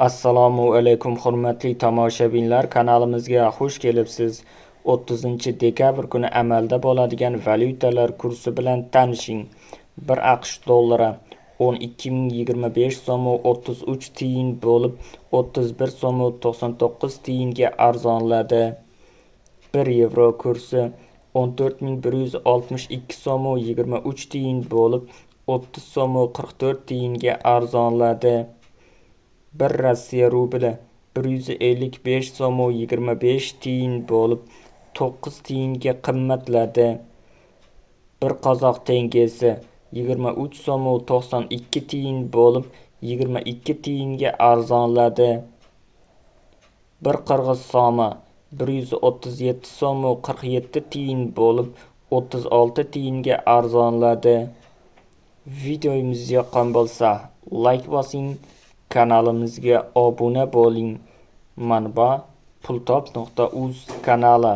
Assalomu alaykum, hurmatli tomoshabinlar, kanalimizga xush kelibsiz. 30-dekabr kuni amalda bo'ladigan valyutalar kursi bilan tanishing. 1 AQSh dollari 12 025 so'm 33 tiyin bo'lib, 31 so'm 99 tiyinga arzonladi. 1 yevro kursi 14 162 so'm 23 tiyin bo'lib, 30 so'm 44 tiyinga arzonladi. 1 Rossiya rubli 155 so'm 25 tiyin bo'lib, 9 tiyinga qimmatladi. 1 qozoq tengesi 23 so'm 92 tiyin bo'lib, 22 tiyinga arzonladi. 1 qirg'iz so'mi 137 so'm 47 tiyin bo'lib, 36 tiyinga arzonladi. Videomiz yoqqan bo'lsa, layk bosing, kanalimizga obuna bo'ling. Manba: pultop.uz kanali.